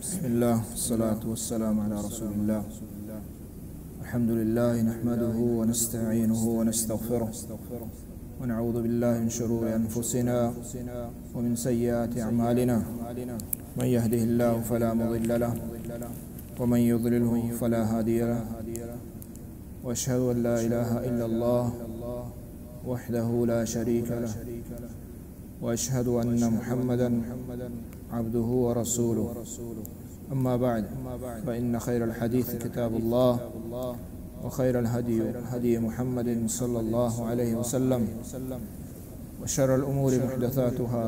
بسم الله، والصلاة والسلام على رسول الله. الحمد لله، نحمده ونستعينه ونستغفره، ونعوذ بالله من شرور أنفسنا ومن سيئات أعمالنا. من يهده الله فلا مضل له، ومن يضلله فلا هادي له. وأشهد أن لا إله إلا الله وحده لا شريك له، وأشهد أن محمدا عبده ورسوله. أما بعد، فإن خير الحديث كتاب الله، وخير الهدي هدي محمد صلى الله عليه وسلم، وشر الأمور محدثاتها،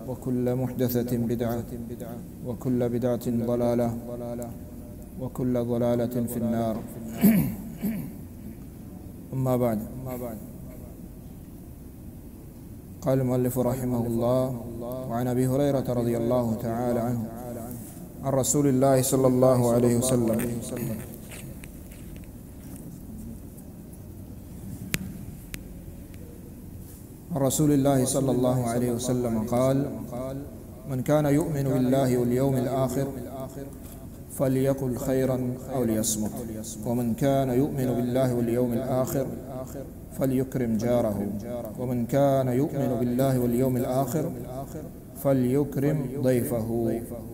وكل محدثة بدعة، وكل بدعة ضلالة، وكل ضلالة في النار. أما بعد، قال المؤلف رحمه الله: وعن أبي هريرة رضي الله تعالى عنه عن رسول الله صلى الله عليه وسلم، عن رسول الله صلى الله عليه وسلم قال: من كان يؤمن بالله واليوم الآخر فليقل خيرا أو ليصمت، ومن كان يؤمن بالله واليوم الآخر فليكرم جاره، ومن كان يؤمن بالله واليوم الآخر فليكرم ضيفه.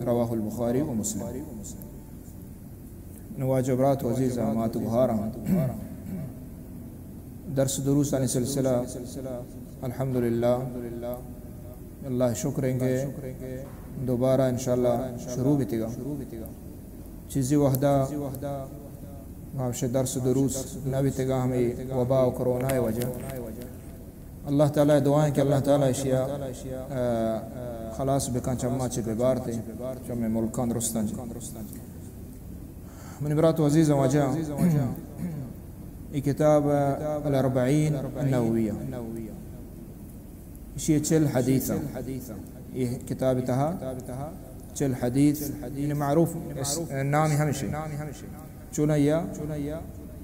رواه البخاري ومسلم. نو واجہ برات و عزیزاں، مات گہاراں، درس دروسانی سلسلہ، الحمدللہ، اللہ شکر ایں کہ دوبارہ انشاءاللہ شروع بیتگا. چیزی وہدا ما وش درس دروس نہ بیتگا، ہمیں وبا و کرونا وجہ. اللہ تعالی دعا ایں کہ اللہ تعالی اشیا، آ، خلاص بکن، چما چہ ببارتے، چمے ملکان درستان. منی برات و عزیز واجہ، اے کتاب الاربعین النوویہ، اشی چل حدیث ایں. اے کتاب تہا چل حدیث، یعنی معروف اس-، نام ہمشی. چونایا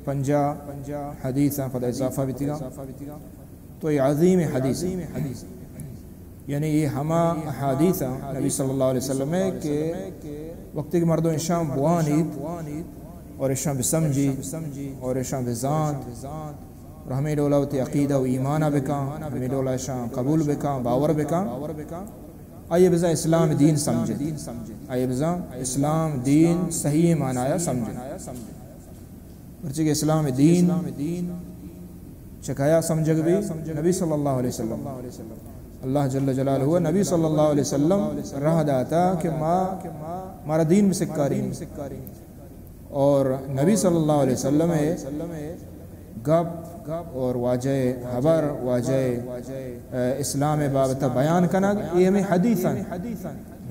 پنجاہ حدیث ایں، پدا اضافہ بیتگا. تو اے عظیم حدیث ایں. یعنی اے ہما احادیث ایں نبی صلی اللہ علیہ وسلم ایں کہ وقتی کہ مردم اشاں بوانیت اور اشاں بسمجیت اور اشاں بزانت اور ہمیں ڈولا وتی عقیدہ و ایمانا بکن، ہمیں ڈولا اشاں قبول بکن، باور بکن، آئی بزاں اسلام دین سمجھت، آئی بزاں اسلام دین صحیح معنایا سمجھت. پرچہ کہ اسلام دین چکایا سمجھگ بی؟ نبی صلی اللہ علیہ وسلم. اللہ جل جلالہ نبی صلی اللہ علیہ وسلم راہ داتا کہ ما، مارا دین بسکاری. اور نبی صلی اللہ علیہ وسلم گپ اور واجہ حبر، واجہ، اے، اسلام بابت بیان کنگ، اے ہمیں حدیث ایں.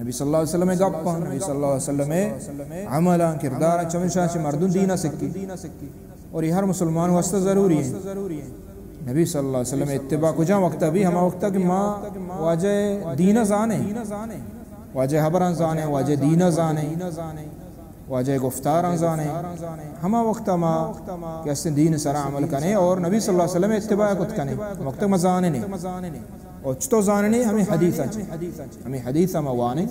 نبی صلی اللہ علیہ وسلم گپ ایں، نبی صلی اللہ علیہ وسلم عمل ایں، کردار ایں، چمیشاں چہ مردم دین سکی اور اے ہر مسلمان واسطہ ضروری ایں. نبی صلی اللہ علیہ وسلم اتباع کجا وقت بی؟ ہما وقت کہ ما واجہ دین زانیں، واجہ حبران زانیں، واجہ دین زانیں، واجہ گفتاراں زانیں، ہما وقت ما کہ استیں دین سرا عمل کنیں اور نبی صلی اللہ علیہ وسلم اتباع کت کنیں، وقت ما زانیں. اور چتو زانیں؟ ہمیں حدیث ایں، ہمیں حدیث ما وانیں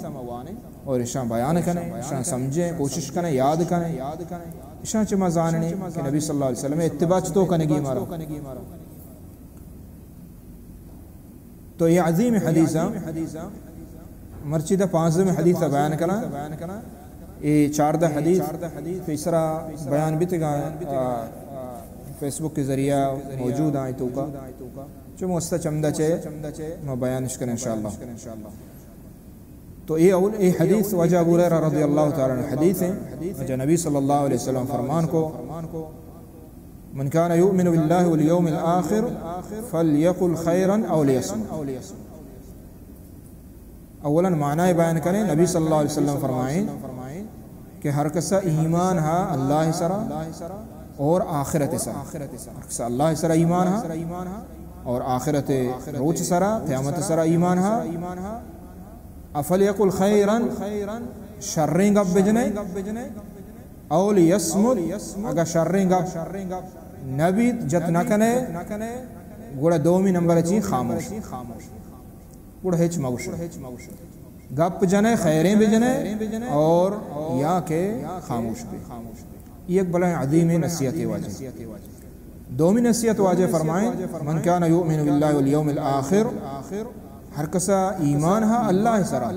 اور اشاں بیان کنیں، اشاں سمجھیں، کوشش کنیں، یاد کنیں. اشاں چہ ما زانیں کہ نبی صلی اللہ علیہ وسلم اتباع چتو کنگی مارا. تو اے عظیم حدیث ایں، مرچی دا پانزدہمی حدیث بیان کناں. اے چاردہ حدیث پیسرا بیان بیتگا، آ، فیس بک کے ذریعہ موجود ایں توکا. چو مست چمدا چہ ما بیانش کنیں انشاءاللہ. تو اے اول، اے حدیث واجہ ابو ہریرہ رضی اللہ تعالی عنہ حدیث ایں. واجہ نبی صلی اللہ علیہ وسلم فرمان کو: من كان يؤمن بالله واليوم الآخر فليقل خيرا أو ليصمت. اولاً معنی بیان کنیں، نبی صلی اللہ علیہ وسلم فرمائیں کہ ہر کسا ایمان ہا اللہ سرا اور آخرت سرا، ہر کسا اللہ سرا ایمان ہا اور آخرت روچ سرا، قیامت سرا ایمان ہا، فلیقل خیرا، شریں گپ بجنے، او لیصمت، اگاں شریں گپ نہ بیت، جت نہ کنے، گڑا دومی نمبر چی؟ خاموش. گڑا ہچ مگوش. گپ جنے، خیریں بجنے، اور یا کہ خاموش بے۔ یہ ایک بلائیں عظیمیں نصیحت واجہ۔ دومی نصیحت واجہ فرمائیں، من کان یؤمن باللہ والیوم الآخر، ہر کسا ایمان ہا اللہ سرا،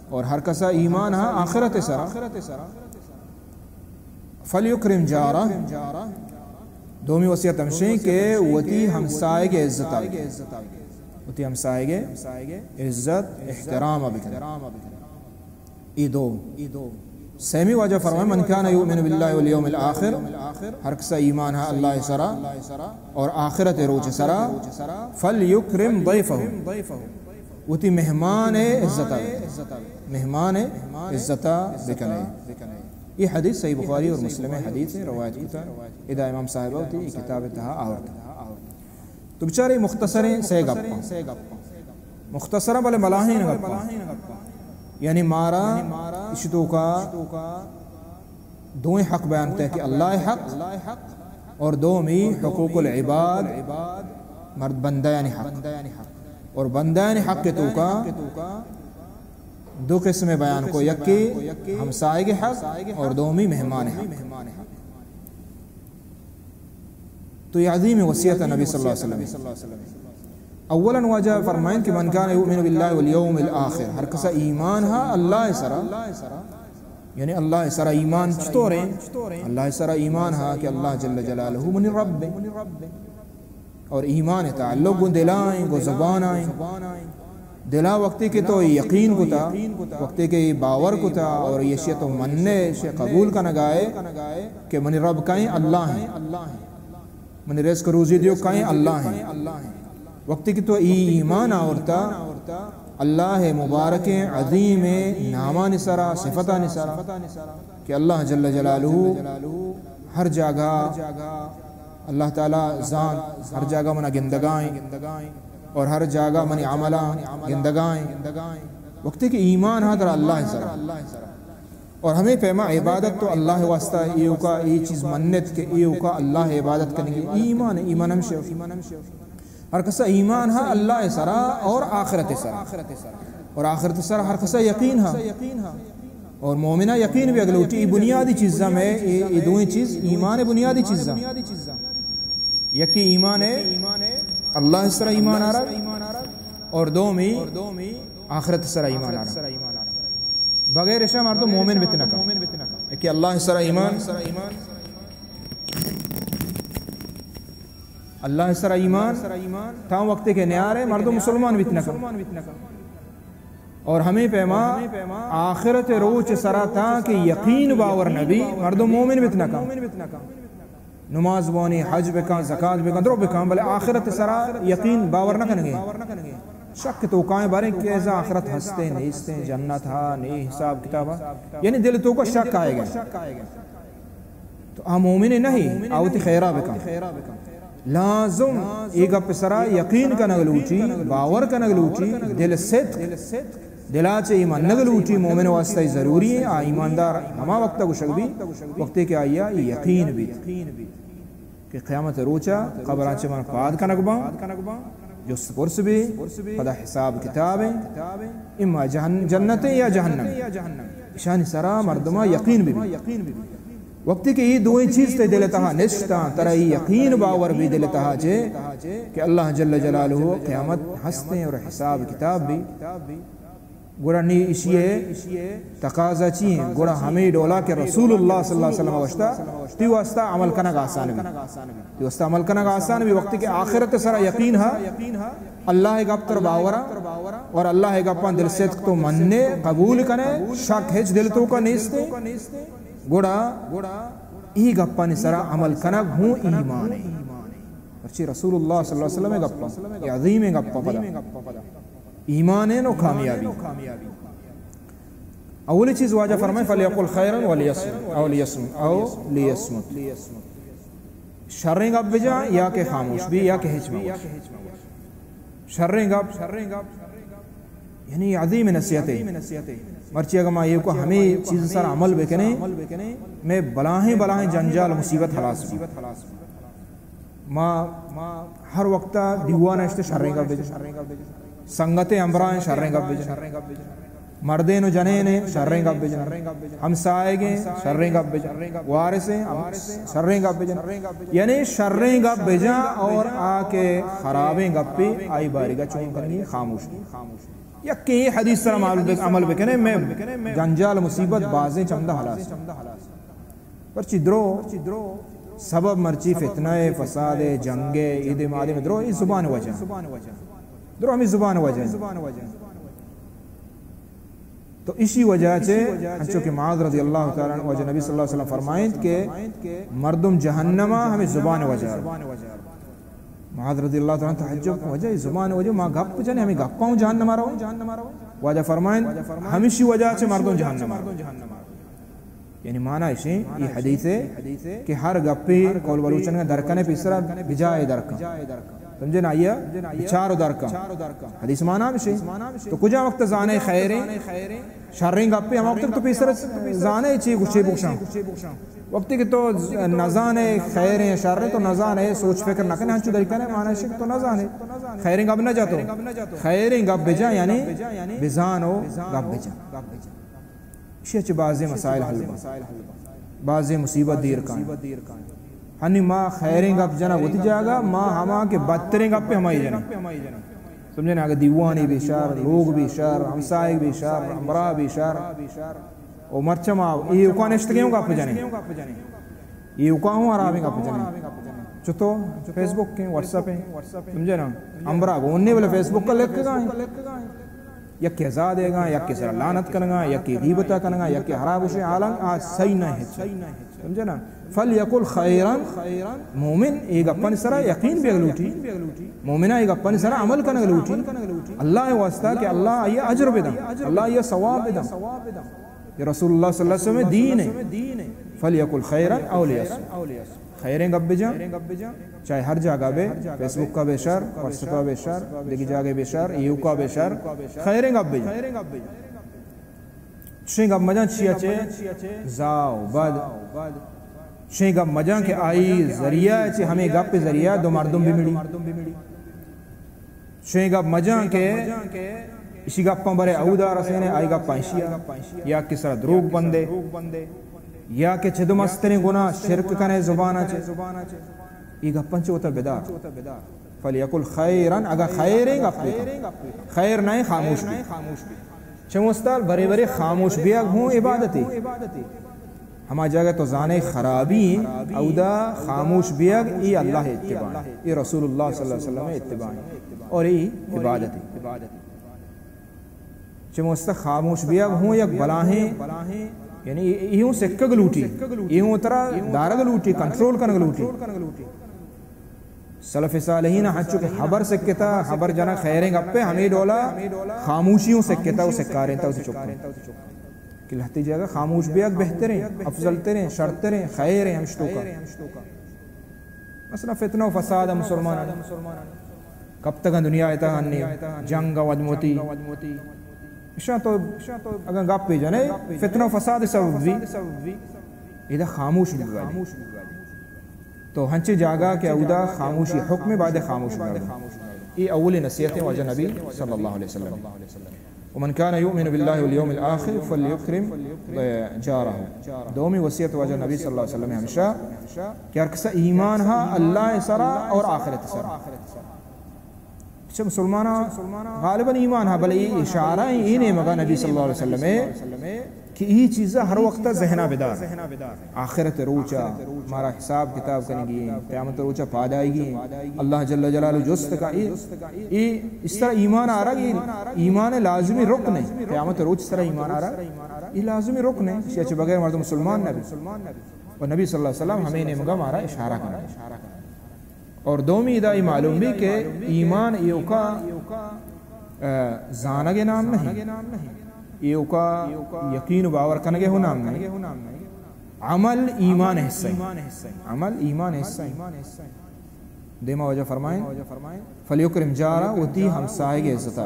اور ہر کسا ایمان ہا آخرت سرا، فلیکرم جارہ، دومی وصیت ہمشیں کہ وتی ہمسائگ عزت آ، وتی ہمسائگ عزت احترام بکن۔ ای دو۔ سیمی واجہ فرمائے، من کان یؤمن باللہ والیوم الآخر، ہر کسا ایمان ہا اللہ سرا اور آخرت روچ سرا، فلیکرم ضیفہ، وتی مہمان عزت، مہمان عزت بکنے۔ یہ حدیث صحیح بخاری اور مسلم حدیث روایت کتا، ادا امام صاحب ہوتی کتاب تہا آورتا۔ تو بچارے مختصریں سے گپاں، مختصر بلے ملاحیں گپاں، یعنی مارا اشی توکا دوئیں حق بیان کتا کہ اللہ حق اور دومی حقوق العباد، مرد بندیانی حق، اور بندیانی حق توکا دو قسم بیان کو، یکی ہمسائگ حق اور دومی مہمان حق۔ تو یہ عظیم وصیت نبی صلی اللہ علیہ وسلم۔ اولاً واجہ فرمائیں کہ من کان یؤمن باللہ والیوم الآخر، ہر کسا ایمان ہا اللہ سرا، یعنی اللہ سرا ایمان چطور ہیں؟ اللہ سرا ایمان ہا کہ اللہ جل جلالہ منی رب ہے۔ اور ایمان تعلق گوں دلائیں، گوں زبانائیں۔ دلا وقتی کہ تو یقین کتا، وقتی کہ باور کتا اور یہ شیء تو مننے، شیء قبول کنگائے کہ منی رب کہیں اللہ ہیں، منی رزق روزی دیو کہیں اللہ ہیں۔ وقتی کہ تو ای ایمان آورتا اللہ مبارکیں عظیمیں نامانی سرا، صفتانی سرا، کہ اللہ جل جلالہ ہر جاگہ اللہ تعالی زان، ہر جاگہ منا گندگائیں اور ہر جاگہ منی عملاں گندگائیں۔ وقتی کہ ایمان ہا در اللہ سرا اور ہمیں پیما عبادت تو اللہ واسطہ ایوکا، ای چیز منت کہ ایوکا اللہ عبادت کنگی، ایمان، ایمان ہمشہ۔ ہر کسا ایمان ہا اللہ سرا اور آخرت سرا، اور آخرت سرا ہر کسا یقین ہا۔ اور مومنا یقین بھی اگلوٹی، ای بنیادی چیزاں میں، ای، ای دوئیں چیز ایمان بنیادی چیزاں۔ یکی ایمان ہے، اللہ سرا ایمان آرا، اور دومی آخرت سرا ایمان آرا۔ بغیر اشا مردم مومن بیت نکا۔ یکی اللہ سرا ایمان، اللہ سرا ایمان، تا وقت کے نیارے مردم مسلمان بیت نکا۔ اور ہمیں پیما آخرت روچ سرا تا کہ یقین باور نبی، مردم مومن بیت نکا۔ نماز بوانی، حج بکن، زکات بکن، درو بکن، بلے آخرت سرا یقین باور نہ کنگے۔ شک تو کائیں باریں کہ ایسا آخرت ہستے، نیستے، جنت ہا، نی حساب کتاب ہا۔ یعنی دل تو کا شک آئے گا۔ تو آ مومن نہیں، آ وتی خیرا بکن۔ لازم اے گپ سرا یقین کنگ لوٹی، باور کنگ لوٹی، دل صدق، دلا چہ اے منگ لوٹی، مومن واسطہ ضروری ہے۔ آ ایماندار ہما وقت گوشگ بی، وقتے کہ آیا یقین بی کہ قیامت روچا قبراں چہ من پاد کنگ باں، جست پرس بی، پدا حساب کتاب ہیں، اما جہن-، جنت ہیں یا جہنم۔ اشانی سرا مردما یقین بی۔ وقتی کہ یہ دوئیں چیز تے دل تہا نشتاں، ترا یہ یقین باور بی دل تہا چے کہ اللہ جل جلالہ قیامت ہستیں اور حساب کتاب بی، گڑا نی اشی ہے تقاضا چی ہیں؟ گڑا ہمیں ڈولا کہ رسول اللہ صلی اللہ علیہ وسلم وشتا تی واسطہ عمل کنگ آسان بی۔ تی واسطہ عمل کنگ آسان بی۔ وقتی کہ آخرت سرا یقین ہا، اللہ گپ تر باورا اور اللہ گپاں دل صدق تو مننے، قبول کنے، شک ہچ دل تو کا نیستے، گڑا ای گپانی سرا عمل کنگ ہوں ایمان ہے۔ پرچی رسول اللہ صلی اللہ علیہ وسلم گپاں، یہ عظیم گپاں پدا۔ ایمان ہے نو کامیابی۔ اولی چیز واجہ فرمائے، فلیقل خیرا ولیصمت، او لیصمت، او لیصمت۔ شریں گپ بجا یا کہ خاموش بی یا کہ ہچ مگوش۔ شریں گپ، یعنی عظیم نصیحت ہے۔ مرچی اگر ما یہ کو ہمیں چیز سر عمل بکنے، میں بلاہیں بلاہیں جنجال مصیبت خلاص بی۔ ما ہر وقت دیوان اشتے شریں گپ بجن۔ سنگت ہمراہ شریں گپ بجن۔ مردین و جنین شریں گپ بجن، ہمسائگیں شریں گپ بجن، وارثیں ہم شریں گپ بجن، یعنی شریں گپ بجن اور آ کہ خرابیں گپے آئی باریگا چون کنگی؟ خاموش بی۔ یکے اے حدیث سرا عمل بک-، عمل بکنے، میں جنجال مصیبت بازیں چمدا ہلاس۔ پرچی درو سبب مرچی فتنہ، فساد، جنگ، اے دیم آ دیم درو، اے زبان وجہ۔ درو ہمیں زبان وجہ۔ تو اشی وجہ چے، انچو کہ معاذ رضی اللہ تعالی عنہ واجہ نبی صلی اللہ علیہ وسلم فرمائنت کہ مردم جہنما ہمیں زبان وجہ۔ معاذ رضی اللہ تعالی عنہ تعجب، واجہ اے زبان وجہ، ما گپ جنے، ہمیں گپاں جہنما رو۔ واجہ فرمائنت، ہمیشی وجہ چے مردم جہنما رو۔ یعنی معنی اشیں، اے حدیث ہے کہ ہر گپے قول بلوچن درکنے پیسرا بجائے درکن۔ سمجھے نا؟ آئیا بچار و درکن۔ حدیث معنی ہمشیں۔ تو کجا وقت زانے خیریں، شریں گپے، ہما وقت تو پیسر زانے چی گوشے بوشاں۔ وقتی کہ تو نزانے خیریں شریں، تو نزانے، سوچ فکر نہ کنے، ہنچو دری کنے، معنی اشیں کہ تو نزانے۔ خیریں گپ نہ جا تو۔ خیریں گپ بجا، یعنی بزان و گپ بجا۔ اشی چہ بازیں مسائل حل بنت، بازیں مصیبت دیر کن۔ ہنی ما خیریں گپ جنا وتی جاگہ، ما ہما کہ بدتریں گپ ہمائی جنا۔ سمجھے نا؟ اگر دیوانی بے شر، لوگ بے شر، ہمسائگ بے شر، ہمراہ بے شر، او مرچا ما ایوکا نشتگیں گپ جنے۔ ایوکا ہوں حرابیں گپ جنے۔ چتو؟ فیس بک ہیں، واٹس اپ ہیں۔ سمجھے نا؟ ہمراہ گونے بلے فیس بک کا لکھ گا ہیں۔ یکے زا دیگا، یکے سرا لعنت کنگا، یکے غیبتا کنگا، یکے حراب وشیں حالاں، آ صحیح نہ ہے۔ سمجھے نا؟ فلیقل خیرا، مومن اے گپانی سرا یقین بیگ لوٹی، مومنا اے گپانی سرا عمل کنگ لوٹی، اللہ واسطہ کہ اللہ آئی اجر بدن، اللہ آئی ثواب بدن۔ یہ رسول اللہ صلی اللہ علیہ وسلم دین ہے۔ فلیقل خیرا او لیصمت۔ خیریں گپ بجاں، چاہے ہر جاگہ بے، فیس بک کا بے شر، واٹس اپ کا بے شر، دگی جاگہ بے شر، ایوکا بے شر، خیریں گپ بجاں۔ چشیں گپ مجاں چیا چے زاو بد۔ چشیں گپ مجاں کہ آئی ذریعہ چے، ہمیں گپ ذریعہ دو مردم بمڑی۔ چشیں گپ مجاں کہ اشی گپاں برے اودا رسینے، آئی گپاں اشیا، یا کہ سرا دروگ بندے، یا کہ چہ دو مستریں گناہ شرک کنے زبانا چے۔ ای گپاں چے وتا بدار۔ فلیقل خیرا، اگا خیریں گپ بکن، خیر نہ خاموش بی۔ چہ مستال برے برے خاموش بیگ ہوں عبادتے۔ ہما جاگہ تو زانے خرابی ہیں، اودا خاموش بیگ، ای اللہ اتباع ہیں، ای رسول اللہ صلی اللہ علیہ وسلم اتباع ہیں، اور ای عبادت ہیں۔ چہ مستہ خاموش بیگ ہوں یک بلاہیں، یعنی ای ہوں سکگ لوٹی، ای ہوں ترا دارگ لوٹی، کنٹرول کنگ لوٹی۔ سلف صالحین ہنچو کہ خبر سکتا، خبر جنا خیریں گپے، ہمیں ڈولا خاموشی ہوں سکتا و سکاریں تا اسے چکا کہ لہتی جگہ خاموش بیگ بہتریں، افضل تریں، شرتریں، خیریں ہمشتوکا۔ مثلا فتنہ و فساد مسلمان کپتگاں دنیا تا ہنی، جنگ و ودموتی۔ اشاں تو اگاں گپ جنے، فتنہ و فساد سبب بھی، ادا خاموش بھی۔ تو ہنچیں جاگہ کہ اودا خاموشی حکم بعد خاموش مردم۔ یہ اولی نصیحت واجہ نبی صلی اللہ علیہ وسلم۔ ومن كان يؤمن بالله واليوم الآخر فليكرم جاره۔ دومی وصیت واجہ نبی صلی اللہ علیہ وسلم ہمشہ کہ ہر کسا ایمان ہا اللہ سرا اور آخرت سرا۔ اچھا، مسلماناں غالباً ایمان ہا، بلے یہ اشارہ ہیں، یہ نیمگا نبی صلی اللہ علیہ وسلم ہے کہ یہ چیزا ہر وقت ذہنا بدار۔ آخرت روچا مارا حساب کتاب کنگی ہیں، قیامت روچا پادائیگی ہیں، اللہ جل جلالہ جست کا، یہ، یہ اس طرح ایمان آ رہا، یہ ایمان لازمی رکن ہے۔ قیامت روچ اس طرح ایمان آ رہا، یہ لازمی رکن ہے، اسی اچھے بغیر مردم مسلمان نہ بھی۔ اور نبی صلی اللہ علیہ وسلم ہمیں نیمگا مارا اشارہ کرنا۔ اور دومی ادا یہ معلوم بھی کہ ایمان ایوکا، آ، زانگ نام نہیں، ایوکا یقین و باور کنگ ہو نام نہیں۔ عمل ایمان حصہ ہے۔ عمل ایمان حصہ ہے۔ دیما واجہ فرمائیں، فلیکرم جارہ، وتی ہمساہگ عزت۔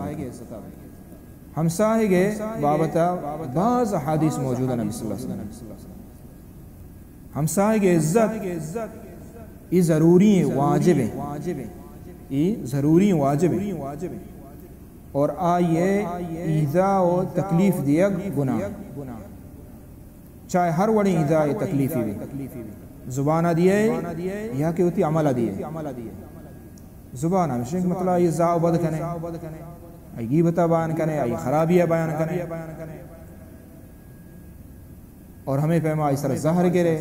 ہمساہگ بابت باز احادیث موجود ہیں نبی صلی اللہ علیہ وسلم۔ ہمساہگ عزت، یہ ضروری ہیں، واجب ہیں۔ یہ ضروری ہیں، واجب ہیں۔ اور آئی ء ایذا و تکلیف دیگ گناہ۔ چاہے ہر وڑیں ایذا ء تکلیفی بی، زبان ء دیئے یا کہ وتی عمل ء دیئے۔ زبان ہمیش انت کہ مطلب آئی زاہ و بد کنے، آئی غیبت ء بیان کنے، آئی خرابی ء بیان کنے، اور ہمے پیما آئی سر زہر گرے،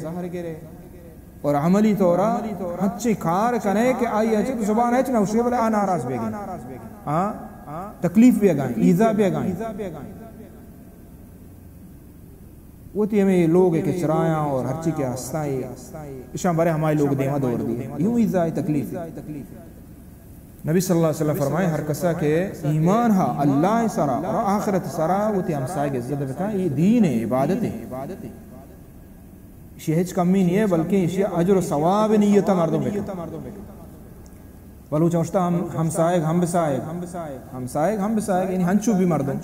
اور عملی طورا ہنچیں کار کنے کہ آئی ء چہ زبان ء ہچ نہ گوشے، بلے آ ناراض بیگی، آ تکلیف بیگائیں، ایذا بیگائیں۔ وتی ہمے لوگ ء کہ چرایاں اور ہرچی کہ ہستاں، اے اشاں برے ہمائی لوگ دیما دور دیئے۔ اے ہوں ایذا ء تکلیف۔ نبی صلی اللہ علیہ وسلم فرمائے، ہر کسا کہ ایمان ہا اللہ سرا اور آخرت سرا وتی ہمسائگ عزت بکن، اے دین ء عبادت ء۔ اشی ہچ کمی نہیں ہے، بلکہ اشی اجر و ثواب نیت مردم بکن۔ بلوچ اوشتا ہم، ہمسائگ، ہم بسائگ، ہمسائگ، ہم بسائگ، یعنی ہنچو بھی مردم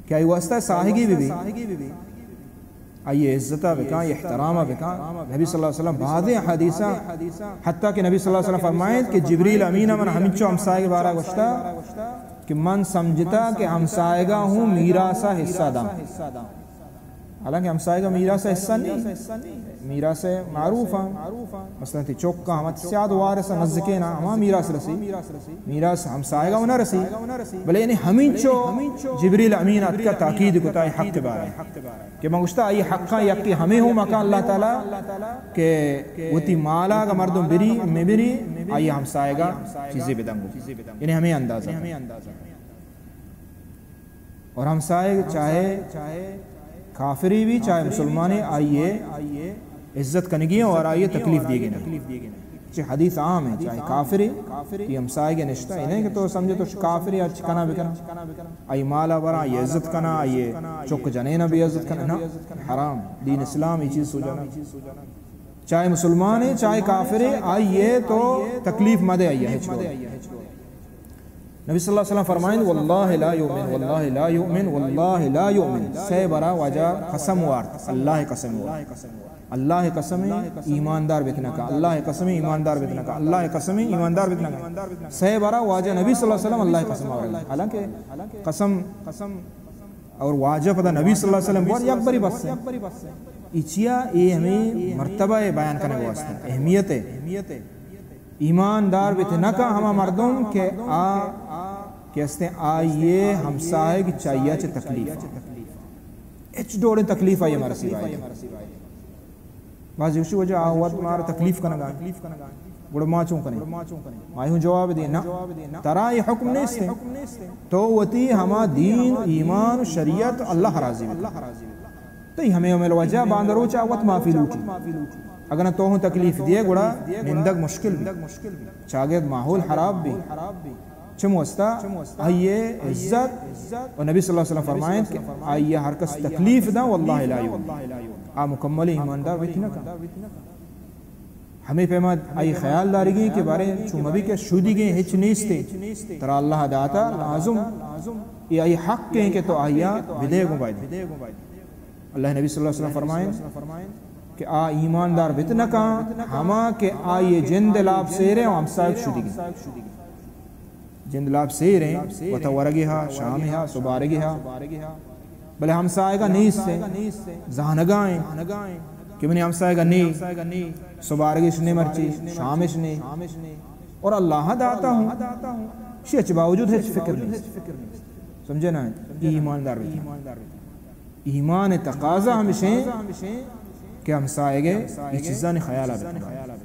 کہ آئی واسطہ ساہگی بہ بی، آئی عزت ء بکن، آئی احترام ء بکن۔ نبی صلی اللہ علیہ وسلم بازیں حدیثاں، حتیٰ کہ نبی صلی اللہ علیہ وسلم فرمائیت کہ جبریل امین ء من ہمینچو ہمسائگ بارہ گوشتا کہ من سمجھتا کہ ہمسائگا ہوں میراث ء حصہ داں۔ حالانکہ ہمسائگا میراث ء حصہ نہیں، میراث معروف ہیں، مثلاً تی چوک کا ہم سیاد وارث نزدیکیں نا، ہما میراث رسی۔ میراث ہمسائگا نہ رسی، بلے یعنی ہمینچو جبریل امین اتکا تاکید کتا اے حق بارے کہ من گوشتا آئی حقاں یکی ہمیں ہوں مکان اللہ تعالی کہ وتی مالا کا مردم بری، میں بری، آئی ہمسائگا چیزیں بدنگو، یعنی ہمیں اندازہ۔ اور ہمسائے چاہے کافری بھی، چاہے مسلمانے، آئیے عزت کنگی اور آئیے تکلیف دیگی نہ۔ چہ حدیث عام ہے، چاہے کافری، یہ ہمسائے کے نشتہ ہی نہیں کہ تو سمجھے تو کافری ہر چی کنا بکنا، آئی مالا برا، آئی عزت کنا، آئی چک جنینا بھی عزت کنا، نہ، حرام۔ دین اسلام یہ چیز سوچا نہ۔ چاہے مسلمان ہے، چاہے کافر ہے، آئیے تو تکلیف مدے آئیے، ہچ کو۔ نبی صلی اللہ علیہ وسلم فرمائیں، واللہ لا یؤمن، واللہ لا یؤمن، واللہ لا یؤمن۔ سہ برا واجہ قسم وارت، اللہ قسم وارت۔ اللہ قسم ایماندار بتنکا، اللہ قسم ایماندار بتنکا، اللہ قسم ایماندار بتنکا۔ سہ برا واجہ نبی صلی اللہ علیہ وسلم اللہ قسم وارت۔ حالانکہ قسم اور واجہ پدا نبی صلی اللہ علیہ وسلم بور یک بری بس ہے۔ ای چیا؟ اے ہمیں مرتبہ بیان کرنے واسطہ، اہمیت ہے۔ ایماندار بیت نہ کا ہما مردم کہ آ کہ استیں آئیے ہمساہگ چاہیا چہ تکلیف۔ ہچ ڈوڑیں تکلیف آئیے مرسی بھائی۔ بعض یوشی وجہ آ وت مارا تکلیف کنگا۔ گڑا ما چون کنیں؟ ما یوں جواب دیں، نہ، ترا یہ حکم نیست۔ تو وتی ہما دین، ایمان، شریعت، اللہ راضی بکن۔ تئی ہمے عمل وجہ باندروچ آ وت معافی لوٹی۔ اگر تو ہوں تکلیف دیے گڑا نندگ مشکل بی۔ چاگرد ماحول خراب بی۔ چم واسطہ آئیے عزت و نبی صلی اللہ علیہ وسلم فرمائیں کہ آئیے ہر کس تکلیف دا واللہ لا یؤمن۔ آ مکمل ایماندار بیت نہ کا۔ ہمیں پیما آئی خیال دارگی کہ بارے چو مبی کہ شودی گئے ہچ نیستے، ترا اللہ داتا لازم، یہ آئی حق ہیں کہ تو آئیا بدے گو بائد۔ اللہ نبی صلی اللہ علیہ وسلم فرمائیں کہ آ ایماندار بت نہ کاں ہما کہ آئی جند لاپ سیرے و ہمسائگ شودی گئے۔ جند لاپ سیریں، وتا ورگی ہا، شامی ہا، سبارگی ہا۔ بلے ہمسائگا نیست ہیں، زانگا ہیں کہ منی ہمسائگا نی، سبارگش نے مرچی، شامش نے۔ اور اللہ داتا ہوں، شی اچ باوجود ہچ فکر نہیں۔ سمجھے نا؟ یہ ایماندار بیتا۔ ایمان تقاضا ہمشیں کہ ہمسائگے یہ چیزانی خیال آ بکنگا۔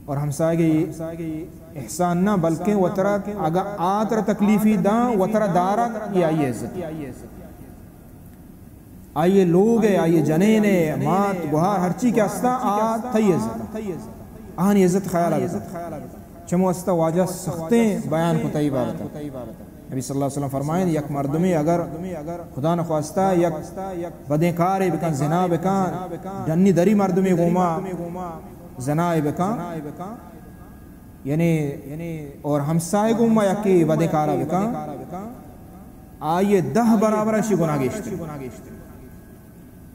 اور ہمسائگے احسان نہ، بلکہ وترا اگا آ ترا تکلیفی داں، وترا دارگ، یہ آئی عزت۔ آئی لوگ ہے، آئی جنین ہے، مات، گوہار، ہرچی کہ ہستا، آ تئی عزت۔ آہانی عزت خیال آ بکن۔ چمو ہستا واجہ سختیں بیان کو تئی بابت۔ نبی صلی اللہ علیہ وسلم فرمائیں، یک مردمے اگر خدا نخواستہ یک بدیں کارے بکن، زنا بکن، ڈنی دری مردمے گوما زنا بکن، یعنی اور ہمسائے گوما یکی بدیں کارا بکن، آئیے دہ برابر شی گناہ گیشتر۔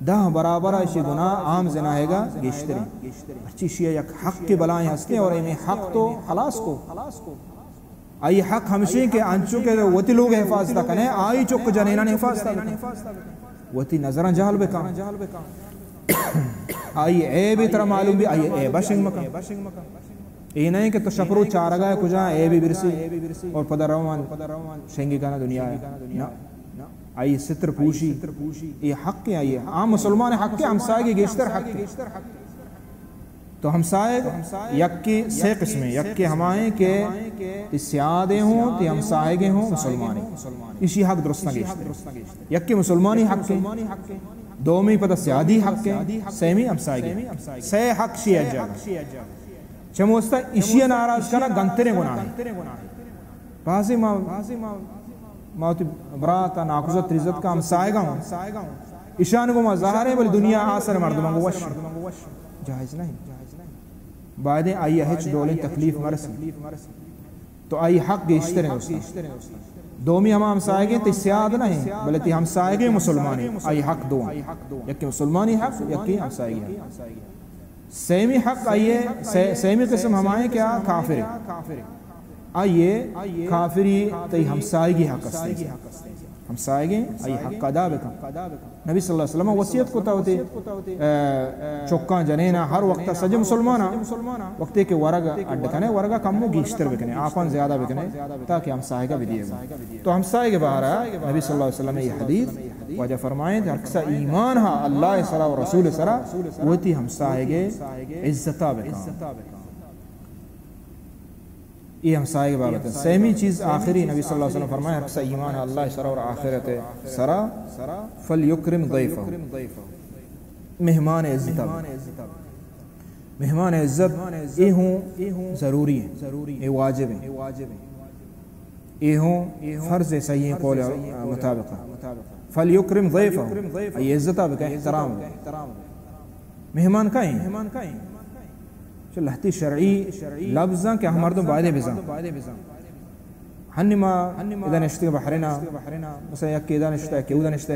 دہ برابر اشی گناہ عام زناہگا گیشتریں۔ پرچی اشی یک حق بلائیں ہستیں اور ہمیں حق تو خلاص کو۔ آئی حق ہمشیں کہ انچو کہ وتی لوگ حفاظت کنے، آئی چک جنینان حفاظت بکن، وتی نظراں جہل بکن، آئی عیب ترا معلوم بی، آئی عیب شنگ مکن۔ اے نہ کہ تو شپ رو چارگا کجا عیبی برسی اور پدا روان شنگی کنا دنیا ہے۔ نہ۔ آئی ستر پوشی، اے حق ہے آئی۔ عام مسلمان حق ہے، ہمسائے گیشتر حق ہے۔ تو ہمسائگ یکے سے قسمیں، یکے ہمائیں کہ تی سیادے ہوں، تی ہمسائگے ہوں مسلمانی۔ اشی حق درستاں گیشتر۔ یکے مسلمانی حق ہے، دومی پدا سیادی حق ہے، سیمی ہمسائگے۔ سے حق شی اجا۔ چموستا اشی ناراض کنا گنتریں گناہ ہے۔ بازی ما، ما وتی برات ء ناکوزت تریزت کا ہمسائگا ہوں۔ اشان گو ما زہریں بل دنیا آسر مردمان گو وش۔ جائز نہیں۔ بایدیں آئی ہچ ڈولیں تکلیف مرسی۔ تو آئی حق گیشتر ہیں استاد۔ دومی ہما ہمسائگیں تی سیاد نہیں، بلے تی ہمسائگیں مسلمانی، آئی حق دو ہیں۔ یکی مسلمانی حق، یکی ہمسائگی حق۔ سیمی حق آئیے، سے-، سیمی قسم ہمائیں کہ آ کافر ہے۔ آئیے کافری تئی ہمسائگی حق است۔ ہمسائگیں آئی حق ادا بکن۔ نبی صلی اللہ علیہ وسلم وصیت کتا ہوتے، اے، چکاں جنینا ہر وقت سج مسلمانا وقتی کہ ورگ اڈ کنے، ورگا کمو گیشتر بکنے، آپان زیادہ بکنے، تاکہ ہمسائگا بدیے۔ تو ہمسائگے بارا نبی صلی اللہ علیہ وسلم یہ حدیث واجہ فرمائیں، ہر کسا ایمان ہا اللہ سرا و رسول سرا، وتی ہمسائگے عزتا بکن۔ یہ ہمسائگے بابت ہے۔ سیمی چیز آخری نبی صلی اللہ علیہ وسلم فرمائے، ہر کسا ایمان ہا اللہ سرا اور آخرت سرا، فلیکرم ضیفہ، مہمان عزتا بکن۔ مہمان عزت اے ہوں ضروری ہیں، اے واجب ہیں، اے ہوں فرض ہے، صحیح قول مطابق۔ فلیکرم ضیفہ، اے عزتا بکن، احترام بکن۔ مہمان کئے ہیں؟ چہ لہتی شرعی لبزاں کہ ہم مردم بایدے بزاں۔ ہنی ما ادا نشتگ بحرینا، مثلا یک ادا نشتہ، یک اودا نشتہ،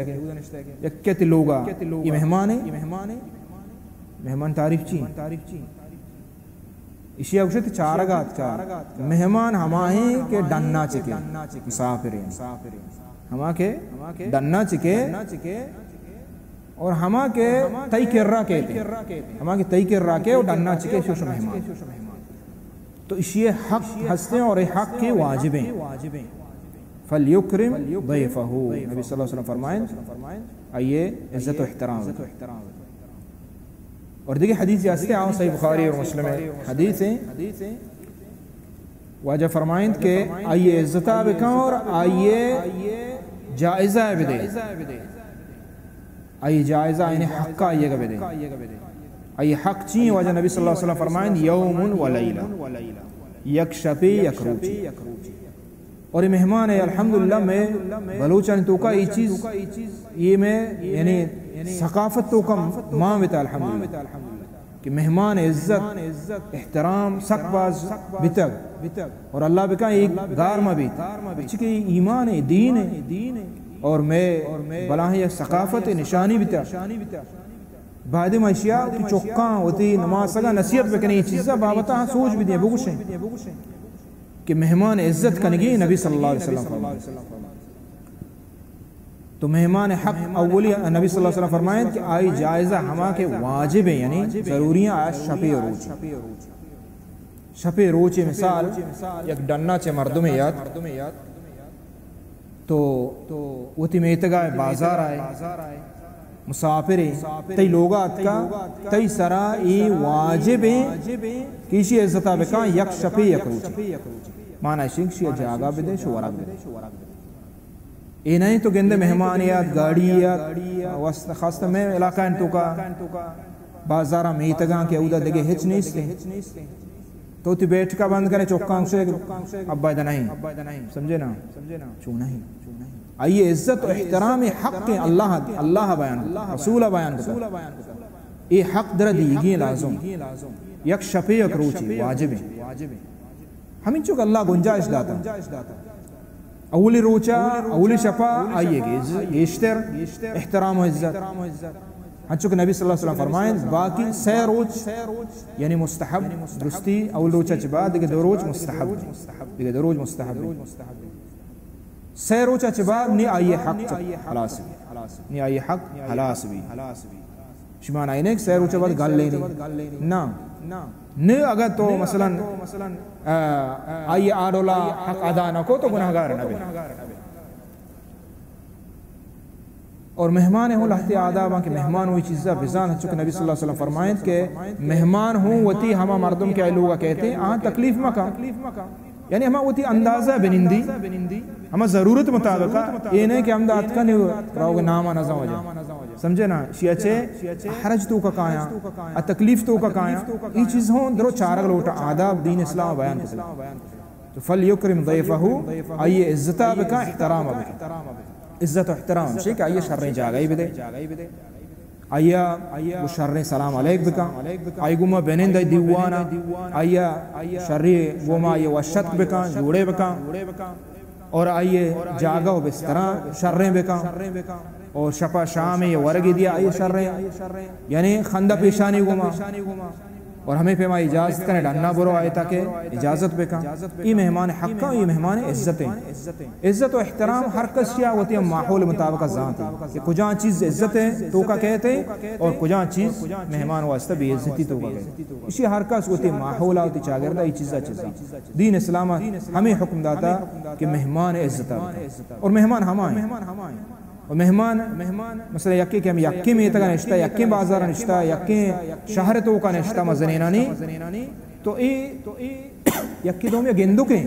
یک کتی لوگا، یہ مہمان ہے۔ مہمان تعریف چی؟ اشی گوشت چارگ آتکا۔ مہمان ہماہیں کہ ڈنا چکے، مسافریں۔ ہما کہ ڈنا چکے، اور ہما کہ تئی کرا کیتے، ہما کہ تئی کرا کے اور ڈنا چکے، شوش مہمان۔ تو اشی حق ہستیں اور یہ حق کے واجبیں۔ فلیکرم ضیفہ، نبی صلی اللہ علیہ وسلم فرمائیں، آئیے عزت و احترام۔ اور دیگہ حدیث ہستے، آؤں صحیح بخاری اور مسلم حدیث ہیں۔ واجہ فرمائند کہ آئی عزتا بکن اور آئی جائزہ بدے، آئی جائزہ یعنی حق آئی بدے۔ آئی حق چی ہیں؟ واجہ نبی صلی اللہ علیہ وسلم فرمائند، یوم و لیلہ، یک شپی یک روچی۔ اور یہ مہمان ہے، الحمدللہ، میں بلوچانی توکا یہ چیز، یہ میں یعنی ثقافت توکا مان بتا، الحمدللہ۔ کہ مہمان عزت، احترام سک باز بیتگ۔ اور اللہ بکن ایک گار مہ بیت۔ پرچہ کہ ایمان ہے، دین ہے، اور میں بلاہیں یک ثقافت نشانی بیتگ۔ بعد ما اشیا کہ چکاں وتی نماسگا نصیحت بکنے، یہ چیزا بابتا سوچ بدیں، بگوشیں کہ مہمان عزت کنگی نبی صلی اللہ علیہ وسلم فرمائے۔ تو مہمان حق اولی نبی صلی اللہ علیہ وسلم فرمائیں کہ آئی جائزہ ہما کہ واجب ہیں، یعنی ضروری ہیں، آ شپے روچ۔ شپے روچے مثال، یک ڈنا چہ مردمے یات، تو وتی میتگا بازار آئے، مسافرے، تئی لوگا اتکا، تئی سرا ای واجب ہیں کہ ایشی عزتا بکن یک شپے یک روچے۔ مانا اشی کہ شی جاگہ بدے، شو ورگ بدے۔ اے نہیں تو گندے مہمان یات، گاڑی یات، واسطہ خاص طور میں علاقہ ہیں توکا بازاراں میتگاں کہ اودا دگہ ہچ نیست ہیں۔ تو تی بیٹھکا بند کرے، چکاں گوشے کہ ابا ادا نہیں۔ سمجھے نا؟ چون نہیں۔ آئی عزت و احترام حق ہیں، اللہ، اللہ بیان کتا، رسول بیان کتا۔ اے حق در دیگی لازم۔ یک شپے یک روچی واجب ہیں۔ ہمینچو کہ اللہ گنجائش داتا۔ اولی روچا، اولی شپا، آئیے گیز-، گیشتر احترام و عزت۔ ہنچو کہ نبی صلی اللہ علیہ وسلم فرمائیں، باقی سہ روچ یعنی مستحب، درستی اول روچ چہ بعد دگہ دو روچ مستحب، دگہ دو روچ مستحب۔ سہ روچ چہ بعد نی آئی حق خلاص بی، نی آئی حق خلاص بی۔ شما نہ اینے کہ سہ روچ بعد گل لینی۔ نہ۔ نہ اگر تو مثلاً، آ، آئی آڈولا حق ادا نہ کو تو گناہگار نہ بے۔ اور مہمان ہوں لہتے آداب کہ مہمان ہوئی چیزا بزان، چونکہ نبی صلی اللہ علیہ وسلم فرمائیں کہ مہمان ہوں وتی ہما مردم کہ آئی لوگا کہتے ہیں، آن تکلیف مکا۔ یعنی ہما وتی اندازہ بنندی، ہما ضرورت مطابق، یہ نہیں کہ ہم دات کا نہیں روگ نام نہ وجہ۔ سمجھے نا؟ شیا چے حرج تو کا کایا، ا تکلیف تو کا کایا، یہ چیز ہوں درو چارگ لوٹا، آداب دین اسلام بیان کرتے۔ تو فلیکرم ضیفہ، آئی عزتا بکا، احترام بکا۔ عزت و احترام چے کہ آئی شریں جاگہی بدے۔ آئی ء گوں شریں سلام علیک بکن، آئی گوما بنند دیوان ء، آئی ء شری گوما آئی وشتک بکن، جوڑے بکن، اور آئی جاگہ و بستراں شریں بکن، اور شپا شام ء ورگی دیا آئی شریں، یعنی خندہ پیشانی گوما۔ اور ہمے پیما اجازت کنے ڈنا برو آئے تاکہ اجازت بکن۔ ای مہمان حق ہیں، ای مہمان عزت ہیں۔ عزت و احترام ہر کس یا وتی ماحول مطابق زانت کہ کجا چیز عزت ہے تو کا کہتے اور کجا چیز مہمان واسطہ بے عزتی تو کا کہتے۔ اسی ہر کس وتی ماحول وتی چاگردہ ای چیزا چیزا۔ دین اسلام ہمیں حکم داتا کہ مہمان عزت اور مہمان ہمائیں۔ و مہمان، مثلاً یکے کہ ہم یکیں میتگ ء نشتہ، یکیں بازار ء نشتہ، یکیں شہر ء توک ء نشتہ مزنینانی، تو اے یکے دومی ء گندوکیں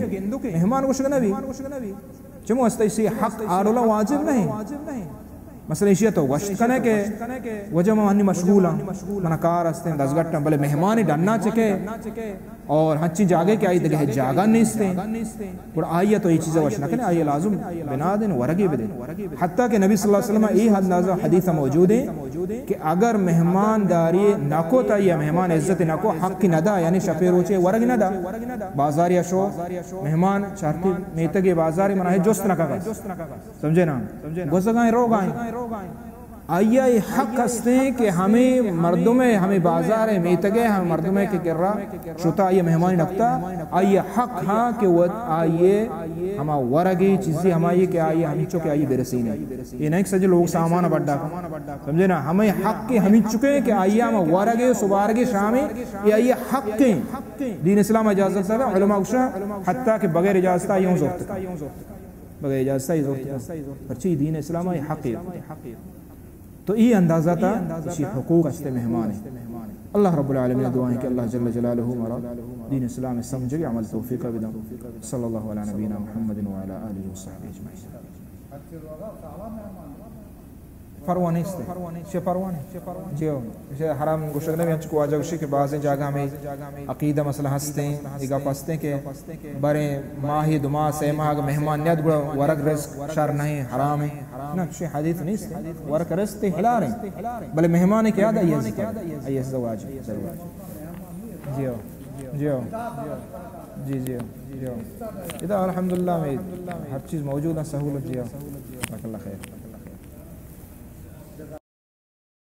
مہمان گوشگ نہ بی۔ چمو است ایشی حق آڈولا واجب نہیں۔ مثلاً ایشی تو گوشت کنے کہ وجہ من انی مشغول ہاں، منا کار ہستیں، دزگٹ ہاں، بلے مہمانی ڈنا چکے اور ہنچیں جاگے کہ آئی دگہ جاگہ نیستیں۔ گڑا آئی ء تو اے چیز ء وش نہ کنے، آئی ء لازم بنا دین، ورگے بدین۔ حتیٰ کہ نبی صلی اللہ علیہ وسلم اے اندازہ حدیث موجود ہیں کہ اگر مہمان داری نہ کو تا یا مہمان عزت نہ کو، حق نہ دا، یعنی شپے روچے ورگ نہ دا۔ بازار یا شو، مہمان چارتی میتگے بازار منا ہے جست نہ کا۔ سمجھے نا؟ گوزگائیں روگائیں۔ آئی ء اے حق ہستیں کہ ہمے مردم ء، ہمے بازار ء میتگ ء ہمے مردم ء کہ کرا شتا آئی ء مہمانی نکتا، آئی ء حق ہاں کہ وت آئی ء ہما ورگی چیزی ہمائی کہ آئی ء ہمینچو کہ آئی ء برسینے۔ اے نہ کہ سجے لوگ سامان بڈا کن۔ سمجھے نا؟ ہمے حق ہمینچکیں کہ آئی ء ہما ورگی سبارگی شامی اے آئی ء حق ہیں۔ دین اسلام اجازت داتا، علماء گوشا حتیٰ کہ بغیر اجازت آئی ہوں زورت کن۔ بغیر اجازت آئی زورت کن۔ پرچی دین اسلام آئی حق ہے۔ تو ای اندازہ تا اسی حقوق است مہمان۔ اللہ رب العالمین دعا ہے کہ اللہ جل جلالہ مرا دین اسلام سمجھے عمل توفیق بدن۔ صلی اللہ علی نبینا محمد وعلی آلہ وصحبہ اجمعین۔ پرواہ نیست۔ چے پرواہ نہیں؟ جی ہو۔ اسے حرام گوشگ نہ، انچو واجہ گوشی کہ بعضیں جاگہ ہمیں عقیدہ مسئلہ ہستیں، یہ گپ ہستیں کہ برے ماہ، دو ماہ، سہ ماہ اگر مہمان نیاد گڑا ورگ رزق شر نہیں، حرام ہے۔ نہ، چشیں حدیث نیست۔ ورگ رزق تے حلال ہیں۔ بلے مہمان کے یاد آئی عزت، آئی عزت واجب ضرور۔ جی ہو، جی ہو، جی، جی ہو، جی ہو۔ ادا الحمدللہ میں ہر چیز موجود ہے، سہولت جی ہو۔